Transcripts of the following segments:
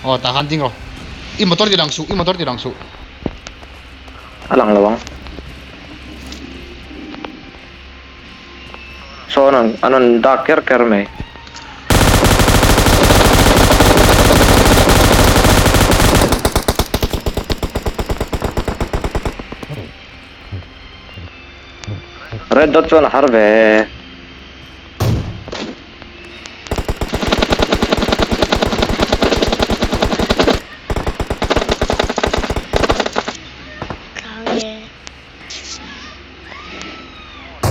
Aw tah khan ding rawh. I motor ti lang suh, i motor ti lang suh. A lang lo ang. Saw an rawn an rawn dak ker ker mai. Red dot chuan a har ve.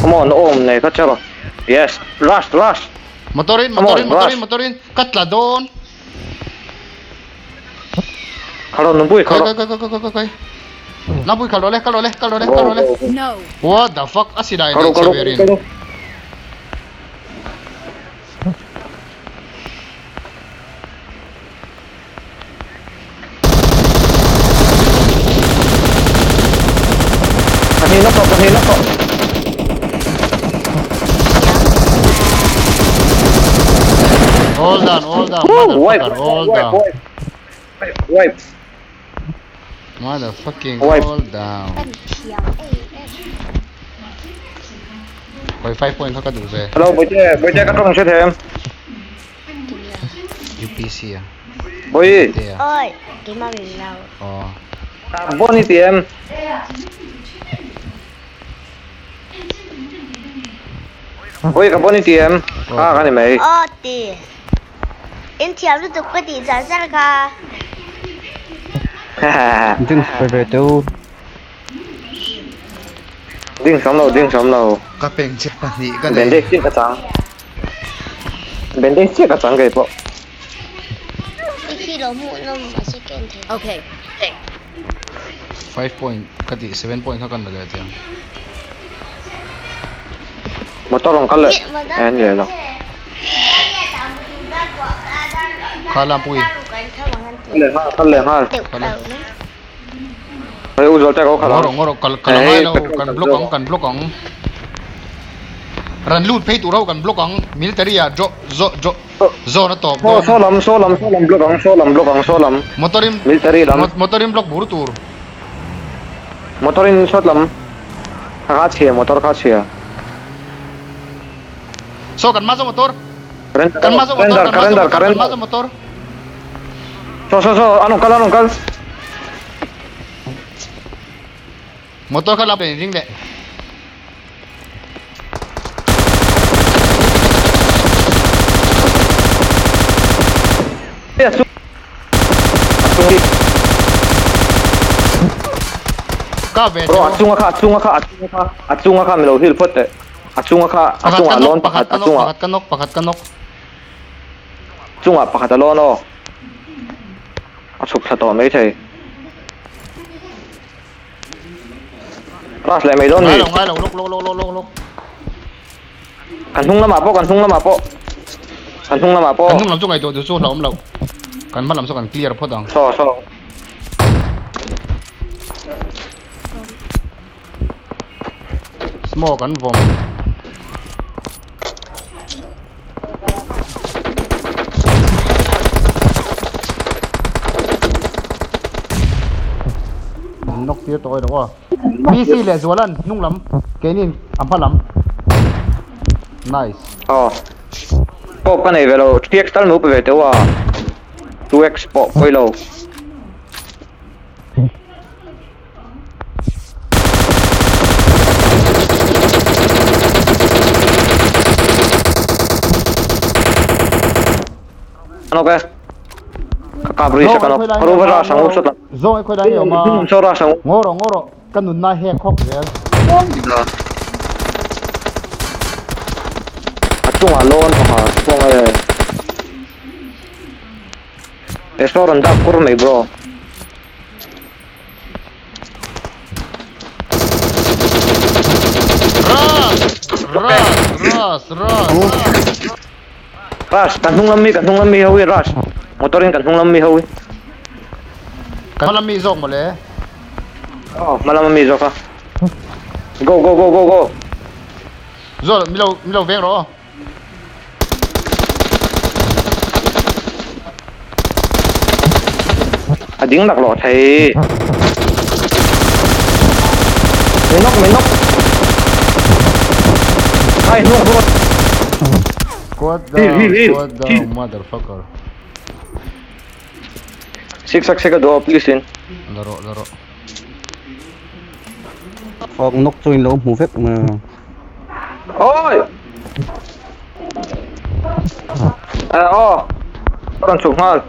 Come on, awm nei kha chero. Yes, rush, rush. Motorin, motorin, motorin, motorin. Ka tla dawn. Khalo nupui khalo. Kai kai kai kai kai kai. Napui khalo le, khalo le, khalo le, khalo le. No. What the fuck? A silai nei che verin. Pahnih na tawh, pahnih na tawh. All down, all down, motherfucker, all down. Wipe, wipe. Motherfucking Wipe. all down. Kan thiam em em. Koi 5 point kha ka duh ve. Hello, Boite, Boite ka tawng hre them. UPC a. Boi. Te a. Oi, keimah min lo. Aw. Bon i ti em? Boi ka bon i ti em? Kha ka ni mai. Aw ti. In thiam lutuk ka tih char char kha. Ding ve ve teh u. Ding sam lo, ding sam lo. Ka peng che pahnih ka nei. Bandage chiah ka chang. Bandage chiah ka chang kei pawh. I khi lo hmuh nawm mahse ka en thei lo. Okay. 5 point ka tih 7 point kha kan la leh teh ang. Motor rawn kal leh en leh lo. Kha lam pui. Kal leh nghal, kal leh nghal. Kal leh. Hei u zual te ko khalh ang. Ngawr ngawr kal kal angai lo kan block ang kan block ang. Ran lut phei tur ho kan block ang military ah jo zo jo zone a tawp dawn. Saw lam saw lam saw lam block ang saw lam block ang saw lam. Motor in military lam. Motor in block bur tur. Motor in saw lam kha chhia motor kha chhia. Saw kan ma zo motor. Kan ma zo motor kan ma zo motor kan ma zo motor. Saw saw saw an rawn kal an rawn kal. Motor kha lap in ring leh. Ka ve Bro, a chunga kha, a chunga kha, a chunga kha, a chunga kha milo hil phawt teh. A chunga kha, a chunga lawn pakhat, a chunga. Pakhat ka nawk, pakhat ka nawk. Chunga pakhat a lawn aw. A chhuk thla tawh mai thei. Class leh mai dawn ni. Ngai lo, ngai lo, lawk, lawk, lawk, lawk, lawk, lawk. Kan hnung lamah pawh, kan hnung lamah pawh. Kan hnung lamah pawh. Kan hnung lam chu ngaihtuah duh chu hlauhawm loh. Kan hma lam chu kan clear phawt ang. Saw, saw. Smoke an vawm. An nawk tir tawh erawh a. PC leh Zualan hnung lam keinin a hma lam. Nice. Aw. Pawh ka nei ve lo. 3x tal nu pe ve teuh a. 2x pawh pawi lo. An awk e. Ka kap ri sak an awk. Kharu va ra sang u sawt lam. Zawng e khawi lai nge awm a. Saw ra sang u. Ngaw rawh ngaw rawh ka nunna hek hawk zel. A chungah lawn pakhat kawng e. He saw rawn dak kur mai bro. Rush! Rush! Rush! Rush! Rush, kan hnung lam mi, kan hnung lam mi ho hi rush. Motor in kan hnung lam mi ho hi. Kan hma lam mi zawk mawle. Oh, hma lam mi zawk a. Go go go go go. Zawk, milo milo veng rawh. A ding laklawh thei. Min nawk, min nawk. Ai, hnung hnung. Squad Heal, down, heal, heal. squad down, motherfucker. Sik sak sek a duh a please in. La rawh, la rawh. Fawk nawk chu in lo hmu vek mai a. Oi! Eh aw. Ka rawn chhuk nghal.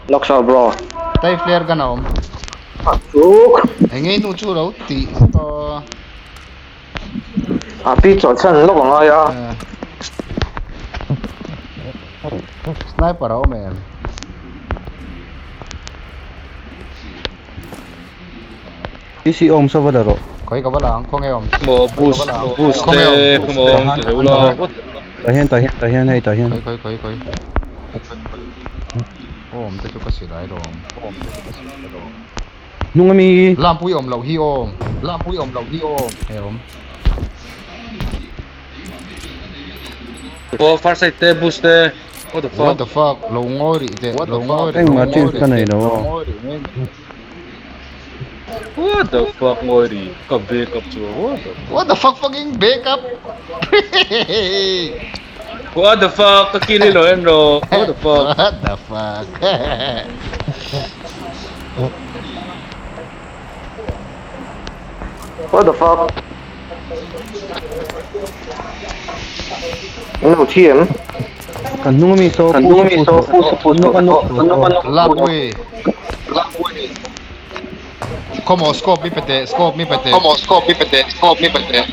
Lawk sa bro. Tai flare gun a awm. Chuk. Enge nu chu lo tih ta. A pi chawlh chhan lawk a ngai a. Sniper a awm em? PC awm sa va la rawh. Khawi ka va la ang, khawnge awm? Maw boost boost te come on ti ho la. Tah hian tah hian tah hian hei tah hian. Khawi khawi khawi khawi. Awm te chu ka silai lawm. Awm te chu ka silai lawm. Hnung ami. Lampui awm loh hi awm. Lampui awm loh hi awm. Hei awm. Aw first aid te boost te what the fuck. What the fuck lo ngawi rih teh lo ngawi rih. Engmah change ka nei lo aw. What the fuck ngawi rih ka back up chu what the fuck. What the fuck fucking back up. What the fuck ka kill hi lo en rawh what the fuck. What the fuck. What the fuck. An lo thi em? Kan hnung ami saw Kan hnung ami saw pu saw pu saw Lapui. Khawmaw scope mi pe teh scope mi pe teh. Khawmaw scope mi pe teh scope mi pe teh.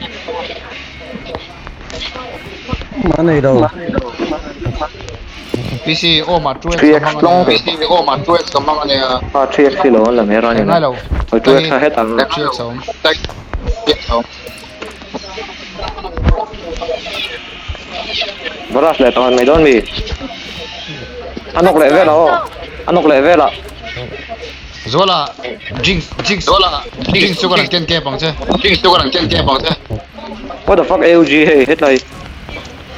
Mah nei lo. PC awm ah 2x ka hmang ania. PC awm ah 2x ka hmang ania. Ah 3x hi lo an la mai ran Ngai lo. 2x a het ang. 3x a awm. 3x a awm. Barrage leh tawh mai dawn mi. A nawk leh vel ah aw. A nawk leh vel ah. Zuala Jinx Jinx Zuala Jinx chu ka rawn ken kep ang che. Jinx chu ka rawn ken kep ang che. What the fuck AUG hei hetlai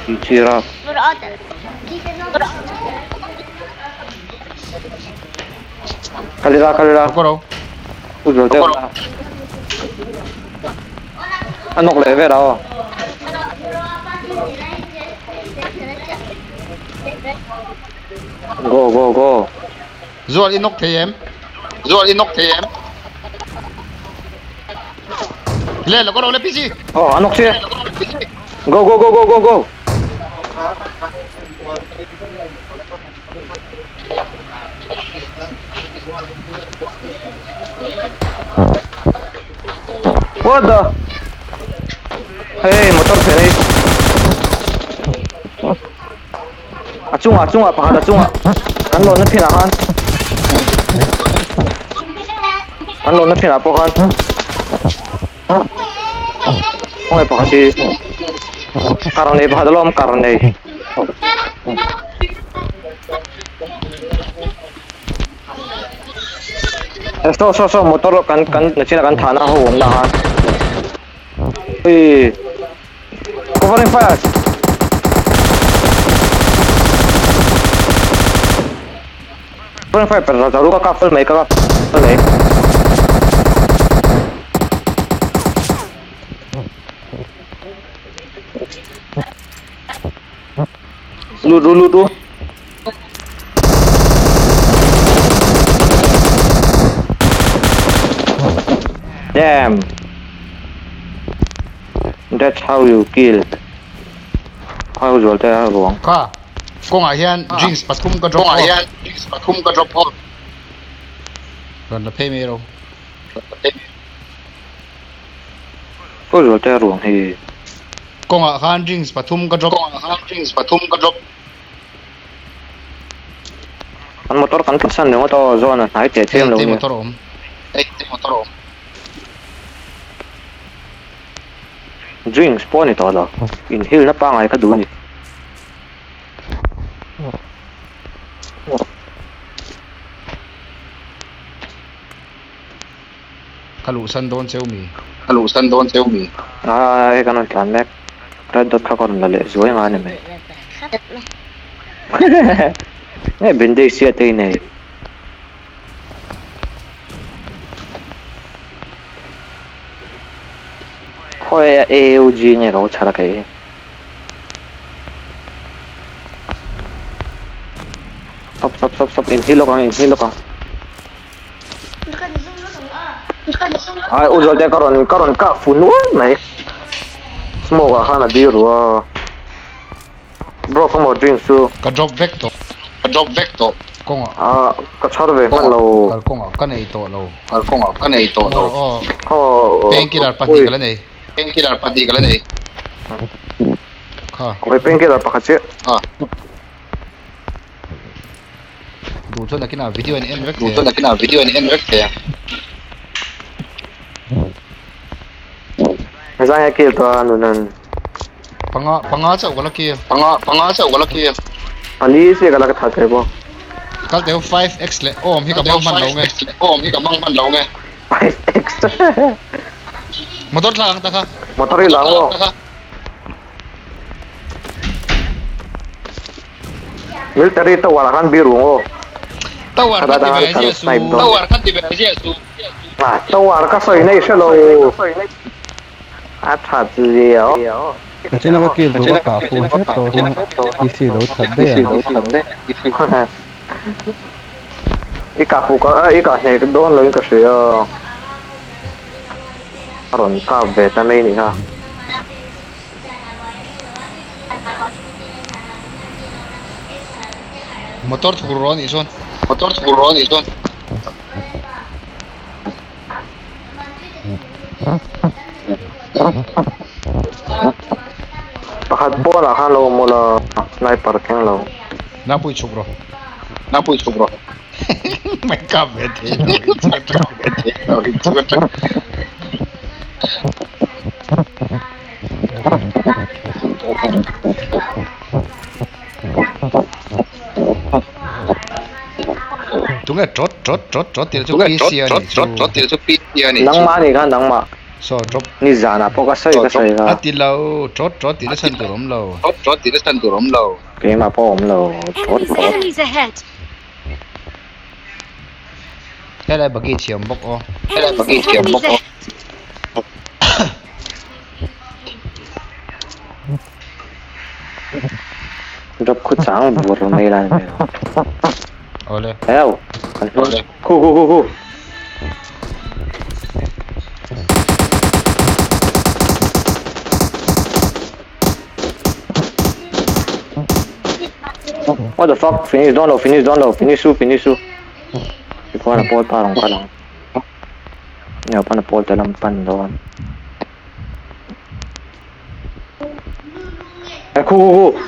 tih chir a. Kal ila kal ila. Ka ro. U zual deuh. A nawk leh vel ah aw. Go go go. Zual i nawk thei em? Zual i nawk thei em? Le lo ka ro le PC. Aw a nawk che. Go go go go go go. What the? Hey motor phe nei. A chungah a chungah pakhat a chungah kan lawnna thinah khan kan lawnna thinah pawh khan khawngaih pakhat hi kar nei pakhat alawm kar nei. Saw saw saw motor kan kan nachina kan thahna ho awmna khan ui. Covering fire! Covering fire per zaru ka kap mai ka kap mai. Lut ru lut ru. Damn. That's how you kill. Khawi zual te a ruang. Kha, kawngah hian drinks pathum ka drop off. Kawngah hian drinks pathum ka drop off. Rawn la phei mai ro. Khawi zual te a ruang hi. Kawngah khan drinks pathum ka drop. Kawngah khan drinks pathum ka drop. Kan motor kan tlasan ringawt aw zawn a hnai teh chiam lo Hei nia. te motor a awm. Hei te motor a awm. Drinks pawh a ni tawh lo, inhilna pangngai ka duh a ni. Ka luhsan dawn cheu mi. Ka luhsan dawn cheu mi. A hei kan rawn tlan mek, red dot kha ka rawn la leh zuai nga a ni mai. Nge bandage sia te i nei. Khawi a AUG nge ka lo chhar a kei. Stop stop stop stop in hi lawk ang in hi lawk ang. Ai u zualte ka rawn ka rawn kah fu nual mai. Smoke ah khan a biru a. Bro ka maw drink chu. Ka drop vek tawh. Ka drop vek tawh. Kawngah. Ah ka chhar ve hman lo. Kal kawngah ka nei tawh lo. Kal kawngah ka nei tawh lo. Aw aw. Painkiller pahnih ka la nei. Painkiller pahnih ka la nei. Kha. Oi painkiller pakhat chiah. Ah. Duh chuan nakinah video in en vek thei a. Duh chuan nakinah video in en vek thei a. Zai a kil tawh a nunan. Panga panga chauh ka la kil. Panga panga chauh ka la kil. Pali chiah ka la ka that thei bawk. Kal teu 5x leh awm hi ka hmang hman lo nge. Awm hi ka hmang hman lo nge. 5x. Motor thla ang ta kha. Motor hi la ang aw. Military tower ah khan bir rung aw. Tower kha ti ve ziah su. Tower kha ti ve ziah su. Ah tower ka sawi nei hre lo. A that zia aw. Ka chena ka kil duh ka kah fu hrep tawh hian PC lo that daih ang. I kah fu ka i kah hnek dawn lo in ka hria. A rawn kap ve ta mai ni kha. Motor thuk rawh anih chuan. Motor thuk rawh anih chuan. Pakhat pawnah khan lo awm ula, sniper keng lo. Nangpui chhuk rawh. Nangpui chhuk rawh. Mai kap ve thei lo in chu atang. Ve thei lo in chu atang. Tunge trot trot trot trot tih chu PC a nih chu. Trot trot tih chu PC a nih chu. Nangmah nih kha nangmah. Saw drop. Nizanah pawh ka sawi ka sawi kha. A ti lo trot trot tih na chhan tur awm lo. Trot trot tih na chhan tur awm lo. Keimah pawh awm lo trot trot. Enemies ahead. Helai bagi thiam bawk aw. Helai bagi thiam bawk aw. Drop khu chang bur mai lai mai. Awle. Heo. Kan hnung. Khu khu khu khu. What the fuck? Finish dawn lo, finish dawn lo, finish su, finish su. Tikhuan a pawl pa rawn kal ang. Nia pawn a pawl te lam pan dawn. Eh khu khu khu.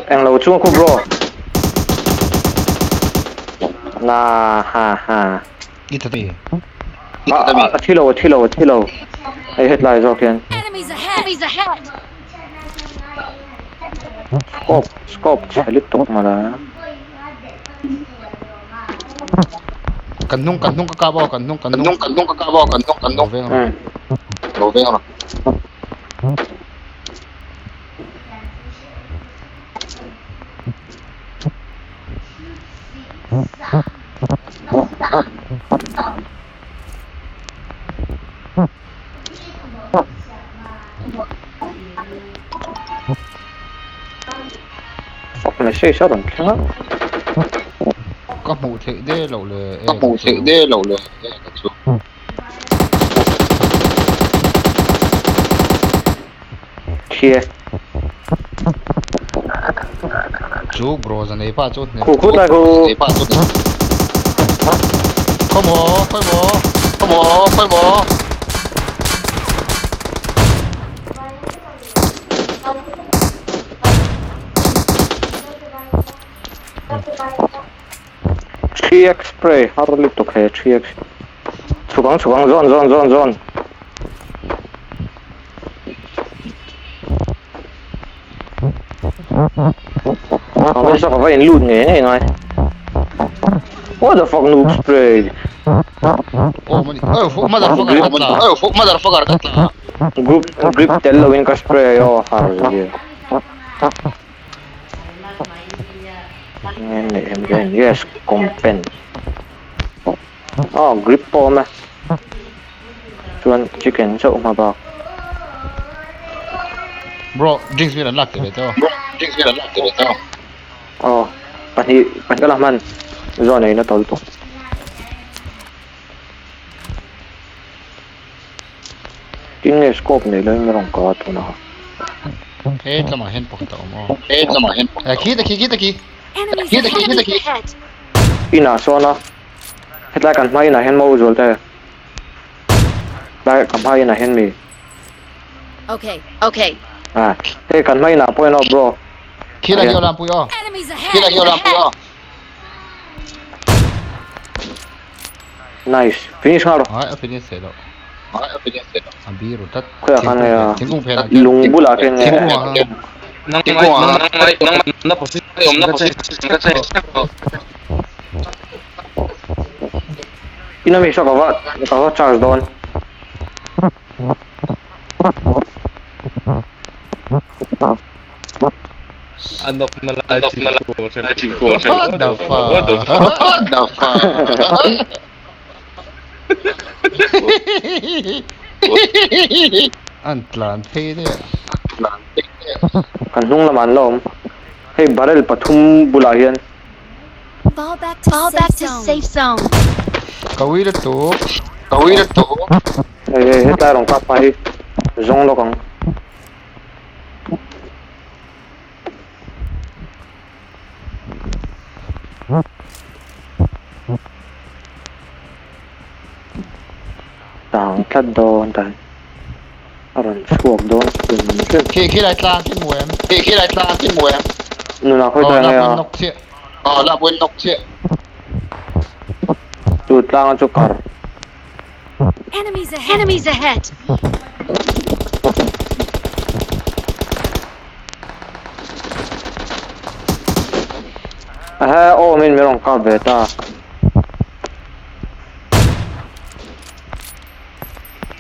Eng lo chung khu bro. Na ha ha. I ta mi. A thi lo, a thi lo, a thi lo. Hei hetlai zawk hian. Enemies ahead! Enemies ahead! Scope, scope chhe lutuk mawla. Kan hnung, kan hnung ka kap aw, kan hnung, kan hnung. Kan hnung ka kap aw, kan hnung, kan hnung. Lo veng rawh. Lo veng rawh. Fuck message a rawn thleng a. Ka hmuh theih de loh le. Ka hmuh theih de loh le. Thie. Chu bro zan ei pah chu hne. Khu khut lai khu. Ei pah chu hne. Khaw maw khawi maw. Khaw maw khawi maw. 3x spray har lutuk he 3x. Chhuk ang chhuk ang zawn zawn zawn zawn. Ang sa ka va in lut ngei ngei ngai. What the fuck noob spray. Oh mani. Oh motherfucker ka tla. Oh motherfucker ka tla. Group grip tel lo in ka spray aw har zia. Yes, compen. Oh, grip pawh a awm e. Chuan chicken chauh hma bak. Bro, drinks vel an lak teh ve tawh. Bro, drinks vel an lak teh ve tawh. Aw, pahnih pahnih ka la hman. Zawn ei na tawl tawh. Tin nge scope nei lo in rawn ka tuna. He tlama hian pakhat a awm aw. He tlama hian pakhat. Khi ta khi khi ta khi. Khi ta khi khi ta khi. Inah sawn a. Hetlai kan hma inah hian maw zual te. Tlai ka hma inah hian mi. Okay, okay. Ah, hei kan hma inah pawh hian aw bro. Khi la hi aw lampui aw. Khi la hi aw lampui aw. Nice. Finish nghal rawh. Ai a finish thei lo. Ai a finish thei lo. A biru tlat. Khawiah khan nge a? Thingkung phenah Lung bulah khin nge? Thingkung ah khan. Nang ngai nang na position na position ka check. Ina mi saw ka va ka va charge dawn. A nawk na lai thingkung a What the fuck? What the fuck? An tlan phei daih a. Kan hnung lamah an la awm. Hei barrel pathum bulah hian. Fall back to Fall back to safe zone. Ka ui lutuk. Ka ui lutuk. Hei hei hetlai rawn kap hma hi zawng lawk ang. Tang tlat dawn tan a rawn chhuak dawn hrim hrim. Khi khi lai tlang khi mu em. Khi khi lai tlang khi mu em. Nunah khawi Aw tlang nge lak a? win nawk chiah. Aw lak win nawk chiah. Chu tlang chu kar. Enemies ahead. Enemies ahead. Ahe aw min min rawn kap ve ta.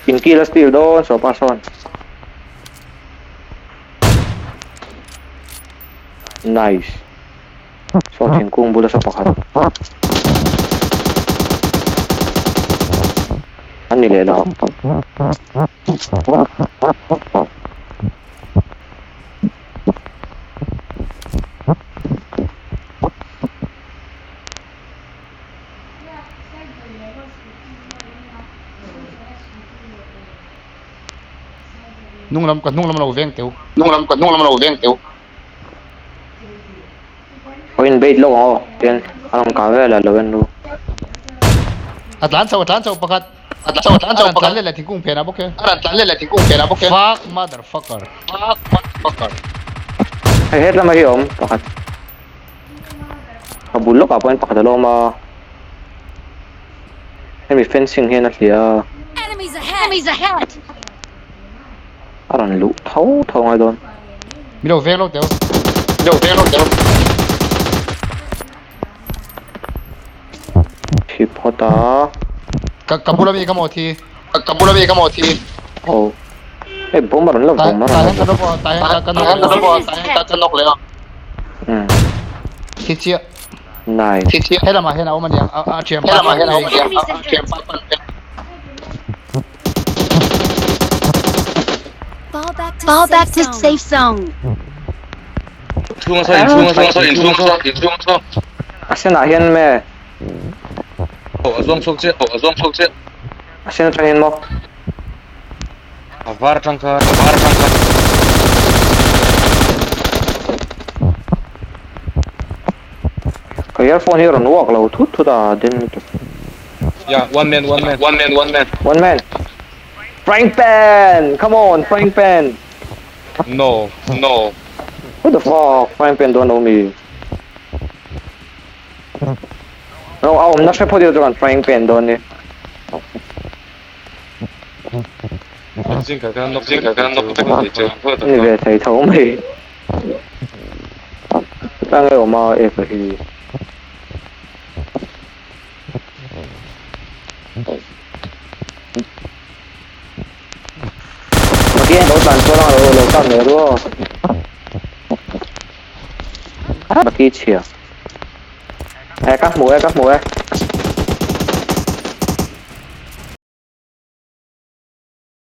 In kill a steal dawn sawpa sawn. Nice. Saw thingkung bula saw pakhat. An ni leh lo. Hnung lam ka hnung lam lo veng teu. Hnung lam ka hnung lam lo veng teu. Aw in bait lawk ang aw tian a rawn kah vel a lo en ru. A tlan chho a tlan chho pakhat. A tlan chho a tlan chho pakhat. A rawn tlan leh leh thingkung phenah bawk e. A rawn tlan leh leh thingkung phenah bawk e. Fuck motherfucker. Fuck motherfucker. Hei hetlama hi a awm pakhat. A bul lawkah pawhin pakhat a lo awm a. Hemi fencing hian a hliah a. Enemies ahead. Enemies ahead. A rawn luh tho tho ngai dawn. Mi lo veng lo teu. Mi lo veng lo teu. Thi phawt a. Ka ka bula mi ka maw thi. Ka bula mi ka maw thi. Oh. Hei bomb a rawn la bomb a rawn la. Ta hian ka nawk ta hian ka nawk ta hian ka nawk leh a. Thi chiah. Nice. Thi chiah. He lamah hian a awm a niang a thian pa. He lamah hian a awm a niang a thian pa pan te. Fall back to Fall back to safe zone. Chhunga saw inchhunga saw inchhunga saw inchhunga saw. A senah hian me. Oh a zawng chhuak chiah oh a zawng chhuak chiah. A sen atang hian maw. A var atang khan a var atang khan. Ka earphone hi a rawn uak lo thut thut a den lutuk. Yeah one man one man one man one man. One man. Frank pan come on Frank pan. No no. What the fuck Frank pan don't know me. No a awmna hre phawt ila chuan Frank pan dawn ni. Ni ve thei tho mai. Tlang nge awm a ek a hi. Mahse lo tlan chuan a lo tlan leh rual. Baki chhia. E ka hmu e ka hmu e.